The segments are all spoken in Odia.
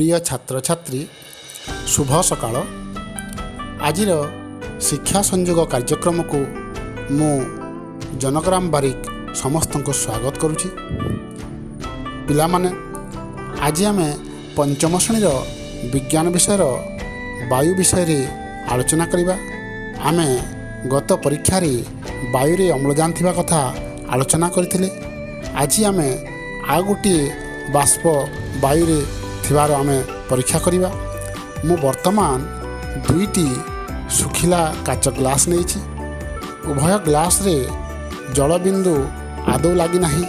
ପ୍ରିୟ ଛାତ୍ରଛାତ୍ରୀ, ଶୁଭ ସକାଳ। ଆଜିର ଶିକ୍ଷା ସଂଯୋଗ କାର୍ଯ୍ୟକ୍ରମକୁ ମୁଁ ଜନକରାମ ବାରିକ ସମସ୍ତଙ୍କୁ ସ୍ୱାଗତ କରୁଛି। ପିଲାମାନେ, ଆଜି ଆମେ ପଞ୍ଚମ ଶ୍ରେଣୀର ବିଜ୍ଞାନ ବିଷୟର ବାୟୁ ବିଷୟରେ ଆଲୋଚନା କରିବା। ଆମେ ଗତ ପରୀକ୍ଷାରେ ବାୟୁରେ ଅମ୍ଳଜାନ ଥିବା କଥା ଆଲୋଚନା କରିଥିଲେ। ଆଜି ଆମେ ଆଉ ଗୋଟିଏ ବାଷ୍ପ ବାୟୁରେ ଥିବାର ଆମେ ପରୀକ୍ଷା କରିବା। ମୁଁ ବର୍ତ୍ତମାନ ଦୁଇଟି ଶୁଖିଲା କାଚ ଗ୍ଲାସ୍ ନେଇଛି। ଉଭୟ ଗ୍ଲାସ୍ରେ ଜଳବିନ୍ଦୁ ଆଦୌ ଲାଗିନାହିଁ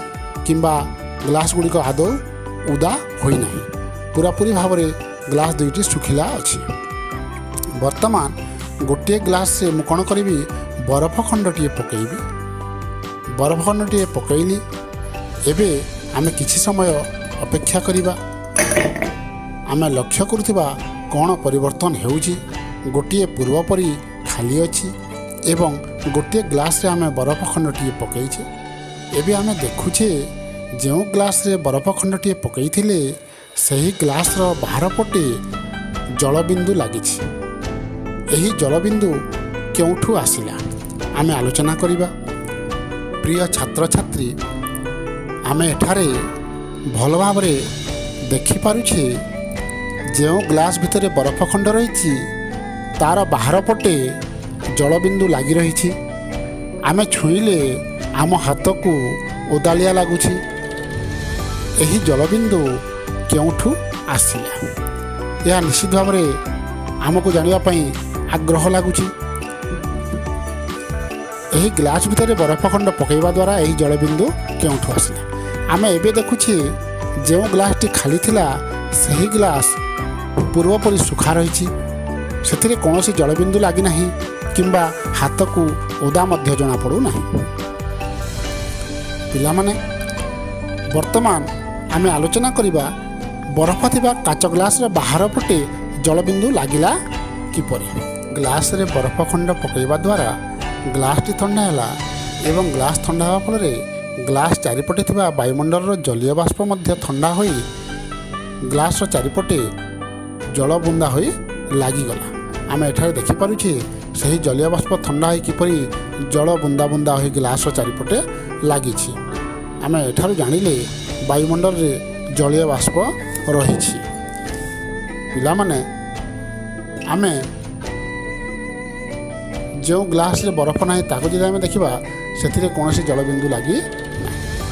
କିମ୍ବା ଗ୍ଲାସ୍ ଗୁଡ଼ିକ ଆଦୌ ଓଦା ହୋଇନାହିଁ। ପୁରାପୁରି ଭାବରେ ଗ୍ଲାସ୍ ଦୁଇଟି ଶୁଖିଲା ଅଛି। ବର୍ତ୍ତମାନ ଗୋଟିଏ ଗ୍ଲାସ୍ରେ ମୁଁ କ'ଣ କରିବି? ବରଫ ଖଣ୍ଡଟିଏ ପକାଇବି। ବରଫ ଖଣ୍ଡଟିଏ ପକାଇଲି। ଏବେ ଆମେ କିଛି ସମୟ ଅପେକ୍ଷା କରିବା। ଆମେ ଲକ୍ଷ୍ୟ କରୁଥିବା କ'ଣ ପରିବର୍ତ୍ତନ ହେଉଛି। ଗୋଟିଏ ପୂର୍ବ ପରି ଖାଲି ଅଛି ଏବଂ ଗୋଟିଏ ଗ୍ଲାସ୍ରେ ଆମେ ବରଫ ଖଣ୍ଡଟିଏ ପକାଇଛେ। ଏବେ ଆମେ ଦେଖୁଛେ, ଯେଉଁ ଗ୍ଲାସ୍ରେ ବରଫ ଖଣ୍ଡଟିଏ ପକାଇଥିଲେ, ସେହି ଗ୍ଲାସ୍ର ବାହାର ପଟେ ଜଳବିନ୍ଦୁ ଲାଗିଛି। ଏହି ଜଳବିନ୍ଦୁ କେଉଁଠୁ ଆସିଲା, ଆମେ ଆଲୋଚନା କରିବା। ପ୍ରିୟ ଛାତ୍ରଛାତ୍ରୀ, ଆମେ ଏଠାରେ ଭଲ ଭାବରେ ଦେଖିପାରୁଛେ, ଯେଉଁ ଗ୍ଲାସ୍ ଭିତରେ ବରଫ ଖଣ୍ଡ ରହିଛି, ତା'ର ବାହାର ପଟେ ଜଳବିନ୍ଦୁ ଲାଗି ରହିଛି। ଆମେ ଛୁଇଁଲେ ଆମ ହାତକୁ ଓଦାଳିଆ ଲାଗୁଛି। ଏହି ଜଳବିନ୍ଦୁ କେଉଁଠୁ ଆସିଲା, ଏହା ନିଶ୍ଚିତ ଭାବରେ ଆମକୁ ଜାଣିବା ପାଇଁ ଆଗ୍ରହ ଲାଗୁଛି। ଏହି ଗ୍ଲାସ୍ ଭିତରେ ବରଫ ଖଣ୍ଡ ପକାଇବା ଦ୍ୱାରା ଏହି ଜଳବିନ୍ଦୁ କେଉଁଠୁ ଆସିଲା? ଆମେ ଏବେ ଦେଖୁଛେ, ଯେଉଁ ଗ୍ଲାସ୍ଟି ଖାଲି ଥିଲା, ସେହି ଗ୍ଲାସ୍ ପୂର୍ବପରି ଶୁଖା ରହିଛି। ସେଥିରେ କୌଣସି ଜଳବିନ୍ଦୁ ଲାଗିନାହିଁ କିମ୍ବା ହାତକୁ ଓଦା ମଧ୍ୟ ଜଣାପଡ଼ୁନାହିଁ। ପିଲାମାନେ, ବର୍ତ୍ତମାନ ଆମେ ଆଲୋଚନା କରିବା, ବରଫ ଥିବା କାଚ ଗ୍ଲାସ୍ର ବାହାର ପଟେ ଜଳବିନ୍ଦୁ ଲାଗିଲା କିପରି? ଗ୍ଲାସ୍ରେ ବରଫ ଖଣ୍ଡ ପକାଇବା ଦ୍ୱାରା ଗ୍ଲାସ୍ଟି ଥଣ୍ଡା ହେଲା ଏବଂ ଗ୍ଲାସ୍ ଥଣ୍ଡା ହେବା ଫଳରେ ଗ୍ଲାସ୍ ଚାରିପଟେ ଥିବା ବାୟୁମଣ୍ଡଳର ଜଳୀୟ ବାଷ୍ପ ମଧ୍ୟ ଥଣ୍ଡା ହୋଇ ଗ୍ଲାସ୍ର ଚାରିପଟେ ଜଳ ବୁନ୍ଦା ହୋଇ ଲାଗିଗଲା। ଆମେ ଏଠାରେ ଦେଖିପାରୁଛେ, ସେହି ଜଳୀୟ ବାଷ୍ପ ଥଣ୍ଡା ହୋଇ କିପରି ଜଳ ବୁନ୍ଦା ବୁନ୍ଦା ହୋଇ ଗ୍ଲାସ୍ର ଚାରିପଟେ ଲାଗିଛି। ଆମେ ଏଠାରୁ ଜାଣିଲେ, ବାୟୁମଣ୍ଡଳରେ ଜଳୀୟ ବାଷ୍ପ ରହିଛି। ପିଲାମାନେ, ଆମେ ଯେଉଁ ଗ୍ଲାସ୍ରେ ବରଫ ନାହିଁ, ତାକୁ ଯଦି ଆମେ ଦେଖିବା, ସେଥିରେ କୌଣସି ଜଳବିନ୍ଦୁ ଲାଗି ନାହିଁ।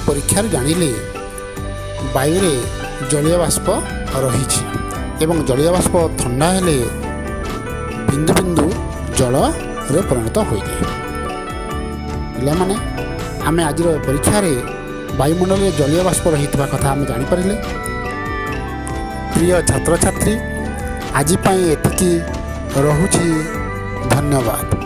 ପରୀକ୍ଷାରୁ ଜାଣିଲେ, ବାୟୁରେ ଜଳୀୟ ବାଷ୍ପ ରହିଛି ଏବଂ ଜଳୀୟ ବାଷ୍ପ ଥଣ୍ଡା ହେଲେ ବିନ୍ଦୁ ବିନ୍ଦୁ ଜଳରେ ପରିଣତ ହୋଇଯାଏ। ପିଲାମାନେ, ଆମେ ଆଜିର ପରୀକ୍ଷାରେ ବାୟୁମଣ୍ଡଳରେ ଜଳୀୟ ବାଷ୍ପ ରହିଥିବା କଥା ଆମେ ଜାଣିପାରିଲେ। ପ୍ରିୟ ଛାତ୍ରଛାତ୍ରୀ, ଆଜି ପାଇଁ ଏତିକି ରହୁଛି। ଧନ୍ୟବାଦ।